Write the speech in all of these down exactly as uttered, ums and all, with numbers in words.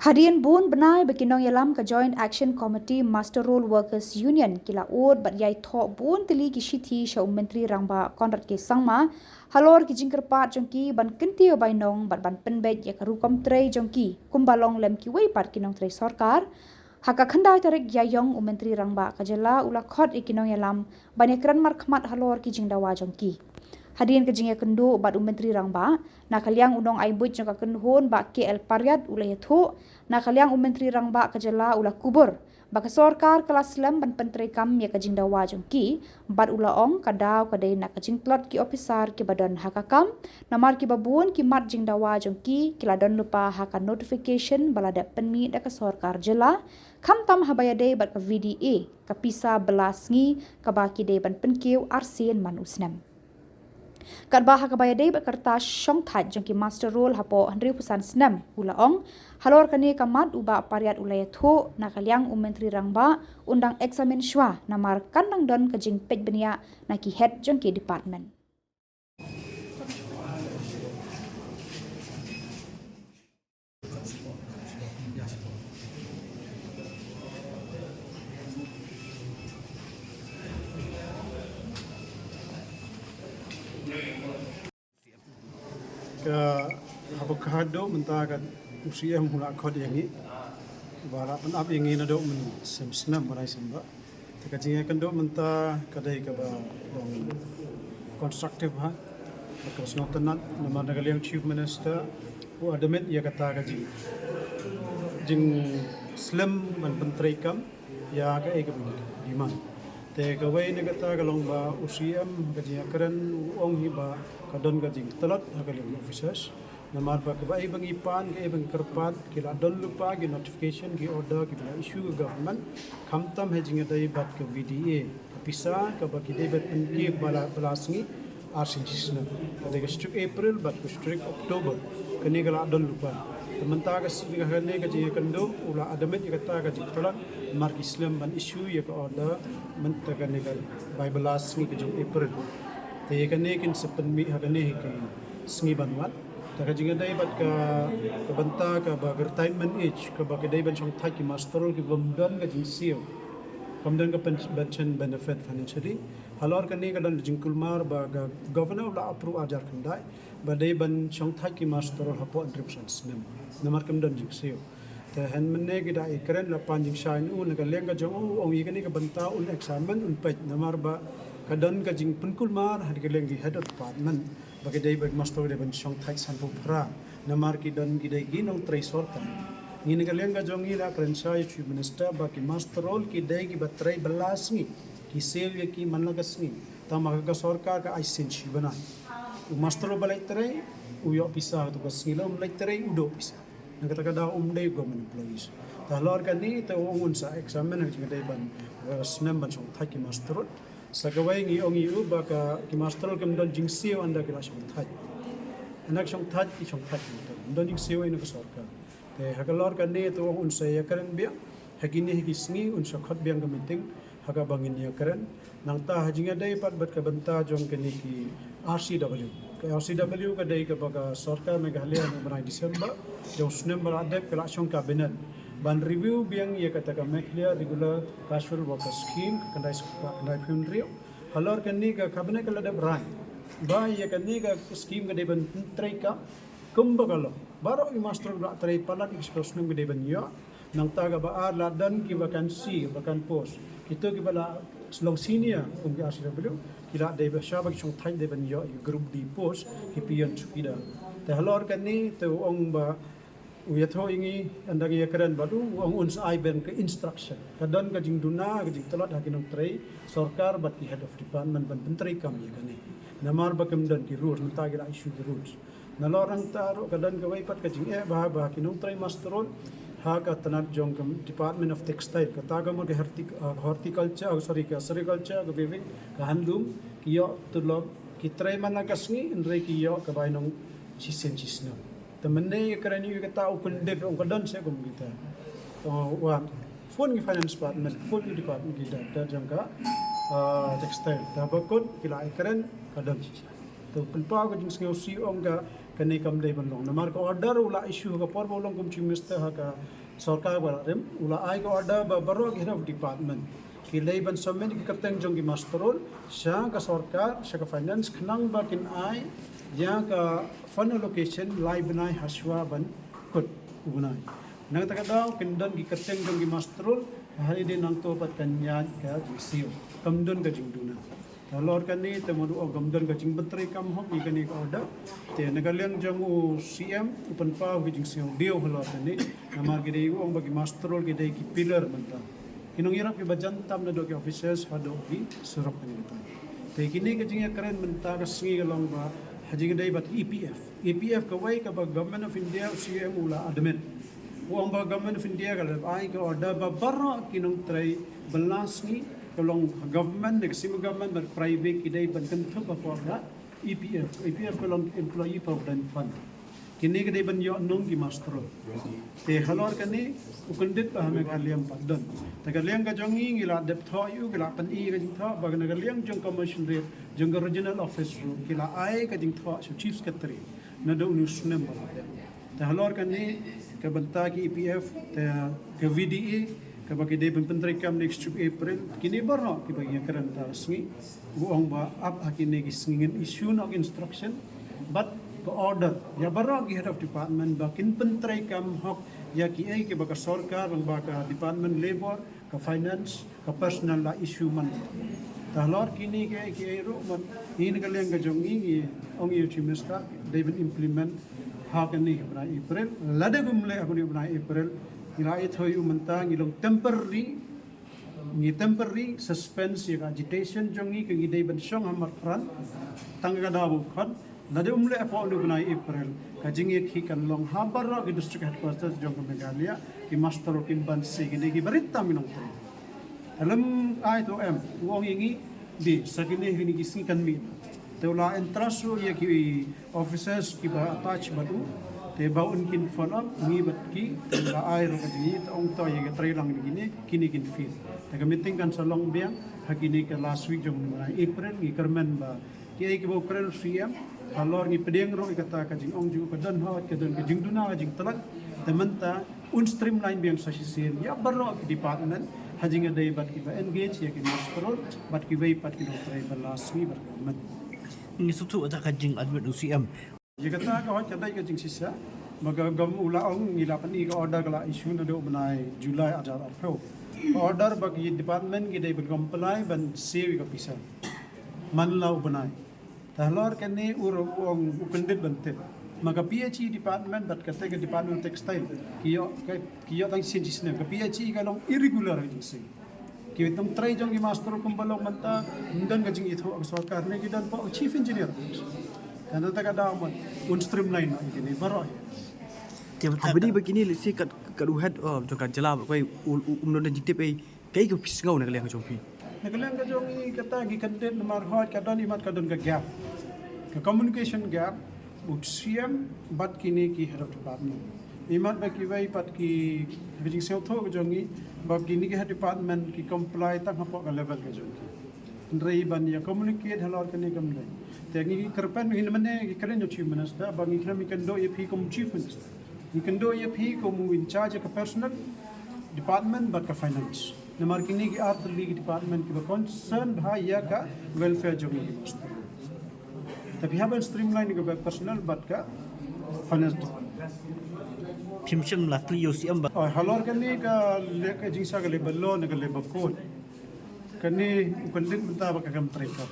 Hadien bun bnai ba ki nongïalam ka Joint Action Committee Muster Roll Workers Union ki la ud bad ïai thoh bun tylli ki shithi sha u Myntri Rangbah Conrad K Sangma halor ki jingkyrpad jong ki ban kyntiew bainong bad ban pynbeit ïa ka rukom trei jong ki kumba long lem kiwei pat ki nongtrei sorkar. Ha ka khyndai tarik Ïaiong u Myntri Rangbah ka jylla u la khot ïa ki nongïalam ban ïakren markhmat halor ki jingdawa jong ki. Hadien ka jingïakynduh bad u Myntri Rangbah, na ka liang u nongai buit jong ka kynhun Bah K L Pariat u la ïathuh, na ka liang u Myntri Rangbah ka jylla u la kubur ba ka sorkar ka la slem ban pyntreikam ïa ka jingdawa jong ki, bad u la ong ka daw ka dei na ka jingtlot ki ophisar kiba don ha ka kam, namar kiba bun ki mat jingdawa jong ki ki la don lypa ha ka notification ba la dep pynmih da ka sorkar jylla, khamtam haba ïadei bad ka V D A, ka pisa bylla sngi kaba ki dei ban pynkiew arsien man u snem. Katba ha kaba ïadei bad ka rta shongthait jong ki muster roll hapoh hynriewphew san snem, u la ong halor kane ka mat u Bah Pariat u la ïathuh, na ka liang u Myntri Rangbah un dang eksamin shuwa namar kan dang don ka jingpeit bniah na ki head jong ki department. Ka haba ka haduh mynta ka u C M u la khot ïa ngi, ba la pynap ïa ngi naduh mynshem snem ba nai shem ba. Te ka jingïakynduh mynta ka dei kaba long constructive ha. Bad kaba sngewtynnat namar na ka liang Chief Minister u admit ïa kata ka jing, jingslem ban pyntreikam ïa kaei kaba ngi demand. Te kawei na kata ka long ba u C M ka jingïakren u ong hi ba ka don ka jingtlot ha ka liang officers. Namar ba kaba ei ba ngi pan, kaei ba ngi kyrpad, ki la don lypa ki notification, ki order kiba la issue ka government, khamtam ha jingïadei bad ka V D A, ka pisa kaba ki dei ban pynkiew bylla, bylla sngi ar sien shi snem. Ka dei ka shi tarik April bad ka shi tarik October, kane ka la don lypa. Te mynta ka sngi kane ka jingïakynduh u la admit ïa kata ka jingtlot, namar ki slem ban issue ïa ka order mynta kane ka bai bylla sngi ka jong April. Te ïa kane kin sa pynmih ha kane hi ki sngi ban wan. Te ka jingïadei bad ka, ka bynta kaba ka retirement age, kaba ka dei ban shongthait ki muster roll kiba ym don ka jingsiew, kam don ka pen-, pension benefit financially. Halor kane ka don ka jingkulmar ba ka governor u la approve ar hajar khyndai ba dei ban shongthait ki muster roll hapoh hynriewphew san snem. Namar kam don jingsiew. Te hynmen ne ki da ïakren la pan jingshai na u, na ka liang ka jong u, ong ïa kane ka bynta un examine, un peit, namar ba ka don ka jingpynkulmar ha ka liang ki head of department ba ki dei ba ki muster roll dei ban shongthait sanphew phra, namar ki don ki dei ki nongtrei sorkar. Ngi na ka liang ka jong ngi la kren shai Chief Minister ba ki muster roll ki dei kiba trei bylla sngi, ki siew ïa ki man la ka sngi. Tangba ka sorkar ka ai sien shi bnai. U muster roll ba leit trei u ïoh pisa ha kato ka sngi, la um leit trei u duh pisa. Na kata ka daw um dei government employees. Te halor kane te u ong un sa examine ha ka jingdei ban, eh, snem ban shongthait ki muster roll. Sa kawei ngi ong ïa u ba ka ki muster roll kim don jingsiew ynda ki la shongthait. Ynda ki shongthait ki shongthait ki muster roll. Kim don jingsiew ïa na ka sorkar. Te halor kane te u ong un sa ïakren biang ha kine ha ki sngi, un sa khot biang ka meeting ha kaba ngin ïakren. Nangta ha jingïadei pat bad ka bynta jong kine ki R C W. Ka R C W ka dei kaba ka sorkar Meghalaya ha u bnai December jong u snem ba la dep ka la shong cabinet ban review biang ïa kata ka Meghalaya Regular Casual Worker Scheme, ka khyndai spah khyndai phew hynriew. Halor kane ka cabinet ka la dep rai ba ïa kane ka scheme ka dei ban pyntreikam kumba ka long. Baroh ki muster roll ba la trei palat ïa ka shiphew snem ka dei ban ïoh. Nangta kaba ar la don ki vacancy, vacant post. Kito kiba la long senior kum ki R C W, ki la dei ba shwa ba ki shongthait dei ban ïoh ïa ka group D post, ki peon chowkidar. Te halor kane te u ong ba u ïathuh ïa ngi, ynda ngi ïakren bad u, u ong un sa ai biang ka instruction. Ka don ka jingduna, ka jingtlot ha ki nongtrei sorkar bad ki head of department ban pyntreikam ïa kane. Namar ba kim don ki rules, mynta ki la issue ki rules. Nalor nangta ruh ka don kawei pat ka jingeh ba, ba ki nongtrei muster roll ha ka tnat jong ka Department of Textile, kata ka mut ka hortic-, ah, horticulture, oh, sorry, ka sericulture, ka weaving, ka handloom, ki ïoh tulop, ki trei man la ka sngi, hynrei ki ïoh ka bainong shisien shisnem. Te mynne ïakren ïa kata u kyndit ruh ka don seh kum kita. Oh, wan. Phone ki finance department, phone ki department ki director jong ka, ah, textile. Te haba kut ki la ïakren ka don shisha. Te pynpaw ka jingsngewsih ong ka, Kane kam dei ban long. Namar ka order u la issue ha ka por ba u long kum Chief Minister ha ka sorkar ba la rim, u la ai ka order ba baroh ki head of department ki dei ban submit ki kyrteng jong ki muster roll sha ka sorkar, sha ka finance, khnang ba kin ai ïa ka fund allocation lai bnai hashwa ban kut u bnai. Na kata ka daw kin don ki kyrteng jong ki muster roll, ha ri dei nangto pat kan ïaid ka jingsiew. Kam don ka jingduna. Halor kane te mut u ong kam don ka jingpyntreikam hok ïa kane ka order. Te na ka liang jong u C M u pynpaw ka jingsngewdiaw halor kane. Namar ki dei u ong ba ki muster roll ki dei ki pillar mynta. Ki nongïarap kiba jan tam naduh ki offices haduh ki surok kane kata. Te kine ka jingïakren mynta ka sngi ka long ba ha jingïadei bad E P F. E P F kawei kaba Government of India, C M u la admit. U ong ba Government of India ka la ai ka order ba baroh ki nongtrei bylla sngi, ka long government, ne ka semi government bad private, ki dei ban kynthup hapoh ka E P F. E P F ka long Employee Provident Fund. Kine ki dei ban ïoh nong ki muster roll. Te halor kane u kyndit ba ha Meghalaya ym pat don. Te ka liang ka jong ngi ngi la dep thoh ïa u, ngi la pyni ka jingthoh, ba na ka liang jong ka Commissionerate, jong ka Regional Office ruh ki la ai ka jingthoh sha u Chief Secretary naduh une u snem ba la dep. Te halor kane ka bynta ki E P F, te ka V D A kaba ki dei ban pyntreikam next week April, kine baroh kiba ïakren mynta ka sngi, u ong ba ap ha kine ki sngi ngin issue noh instruction bad ka order ïa baroh ki head of department ba kin pyntreikam hok ïa kiei kiba ka sorkar, ba ka Department Labour, ka Finance, ka Personnel la issue man. Te halor kine kiei kiei ruh man, ngi na ka liang ka jong ngi ngi ong ïa u Chief Minister dei ban implement ha kane ka bnai April. Lada ym leh ha kane ka bnai April, ngi la ïathuh ïa u mynta ngi long temporary, ngi temporary suspense ïa ka agitation jong ngi, ka ngi dei ban shong ha Marpyrshah tang ka daw ba khot. Lada ym leh hapoh une u bnai April, ka jingïakhih kan long ha baroh ki district headquarters jong ka Meghalaya, ki muster roll kin ban siew, kine kiba rit tam ki nongtrei. Te lym ai to em, u ong ïa ngi, dei sa kine, kine ki sngi kan mih. Te u la entrust ruh ïa ki officers kiba attach bad u, te ba un kin follow up, ngi bad ki, te u la ai ruh ka jingïakhih, te ong to ïa ka treilang ïa kine, kine kin fill. Te ka meeting kan sa long biang ha kine ka last week jong une u bnai April, ngi kyrmen ba kiei kiba u kren u C M, halor ngi pdiang ruh ïa kata ka jingong jong u, ka don hok, ka don ka jingduna, ka jingtlot. Te mynta un streamline biang sa shisien ïa baroh ki department ha jingïadei bad kiba engage ïa ki muster roll bad kiwei pat ki nongtrei bylla sngi bad government. Ngi sngewthuh ïa ka jing admit u C M. Ïa kata ka hok ka dei ka jingshisha. Ba ka gam u la ong ngi la pyni ka order ka la issue naduh u bnai July ar hajar arphew. Ka order ba ki department ki dei ban comply ban siew ïa ka pisa man la u bnai. Te halor kane u ruh u ong u kyndit ban tip. Ma ka P H E department bad kata ka Department of Textile ki ïoh, ki ïoh tang shisien shisnem. Ka P H E ka long irregular agency. Ki nongtrei jong ki muster roll kumba long mynta, ym don ka jingïathuh ka sorkar ne ki don hapoh Chief Engineer. Te na kata ka daw mut un streamline noh ïa kine baroh. Te ba, ba dei ba kine lehse kat, kat u head, oh, jong ka jylla ba kawei u, u, um don jingtip ei, kaei ka phi sngew na ka liang ka jong phi? Na ka liang ka jong ngi kata ngi kyndit namar hooid ka don, imat ka don ka gap, ka communication gap, u C M bad kine ki head of department. Imat ba kiwei pat ki, ka jingsngewthuh ka jong ngi ba kine ki head department ki comply tang hapoh ka level ka jong ki. Hynrei ban ïa communicate halor kane kam dei. Te ngi kyrpad, ngi mynne ngi kren ïa u Chief Minister ba ngi khlem, ngi kynduh ïa phi kum Chief Minister, ngi kynduh ïa phi kum u in charge ka personnel department bad ka finance. Namar kine ki ar tylli ki department kiba concern bha ïa ka welfare jong ngi. Te phi hap ban streamline ka personnel bad ka finance department. Phim shym la kylli ïa u C M ba. Oh, halor kane ka le-, ka jingshah ka labour law ne ka labour code, kane u kyndit mynta ba ka kam treikam.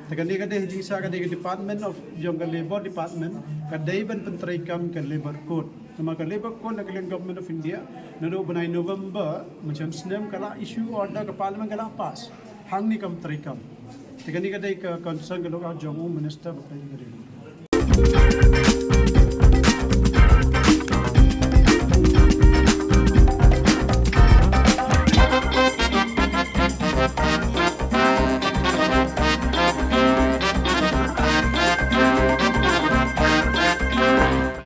Te kane ka dei jingshah ka dei ka Department of, jong ka Labour Department ka dei ban pyntreikam ka Labour Code. Namar ka Labour Code na ka liang Government of India naduh bnai November mynshem snem ka la issue order, ka Parliament ka la pass. Hangne kam treikam. Te kane ka dei ka concern ka lookout jong u Minister ba ka dei ka dei.